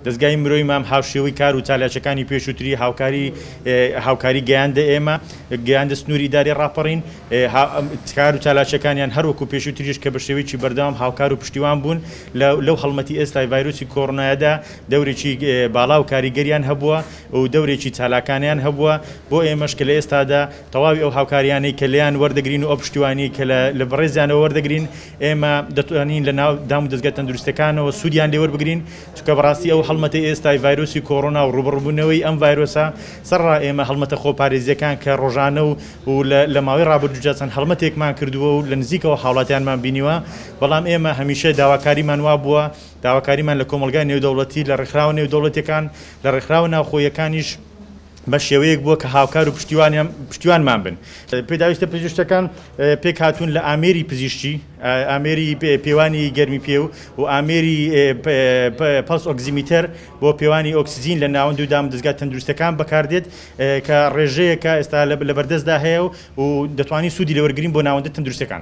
دەزگای مرۆی مام هاوشێوەی کار و چالاکیەکانی پێشووتری هاوکاری هاوکاری گەیاندە ئێمە، گەیاندە سنووری ئیدارەی ڕاپەڕین. کار و چالاکیەکانیان هەر وەکو پێشووتریش کە بە شێوەیەکی بەردەوام هاوکار و پشتیوان بوون لەو هەڵمەتی ئێستای ڤایرۆسی کۆرۆنایەدا دەورێکی باڵا و کاریگەریان هەبووە و دەورێکی چالاکانەیان هەبووە بۆ ئێمەش کە لە ئێستادا تەواوی ئەو هاوکاریانەی کە لێیان وەردەگرین و ئەو پشتیوانیەی کە لە بەڕێزیانەوە وەردەگرین ئێمە دەتوانین لە ناو دامودەزگا تەندروستیەکانەوە سوودیان لێ وەربگرین، چونکە بەڕاستی ئەو هەڵمەتەی ئێستای ڤایرۆسی کۆرۆنا و ڕووبەڕووبوونەوەی ئەم ڤایرۆسە سەرەڕای ئێمە هەڵمەتە خۆپارێزییەکان کە ڕۆژانە و و لە ماوەی ڕابردوودا چەند هەڵمەتێکمان کردووە و لە نزیکەوە هاوڵاتیانمان بینیوە، بەڵام ئێمە هەمیشە داواکاریمان وابووە، داواکاریمان لە کۆمەڵگای نێودەوڵەتی، لە ڕێکخراوە نێودەوڵەتیەکان، لە ڕێکخراوە ناوخۆییەکانیش بە شێوەیەک بووە کە هاوکار و پشتیوانیان پشتیوانمان بن. پێداویستە پزیشکیەکان پێکهاتوون لە ئامێری پزیشکی، ئامێری پێوانی گەرمی پێ و ئامێری pulse oximeter بۆ پێوانی ئۆکسجین لە ناوەند و دامودەزگا تەندروستیەکان بەکاردێت کە ڕێژەیەکە ئێستا لە بەردەستدا هەیە و دەتوانین سوودی لێوەرگرین بۆ ناوەندە تەندروستیەکان.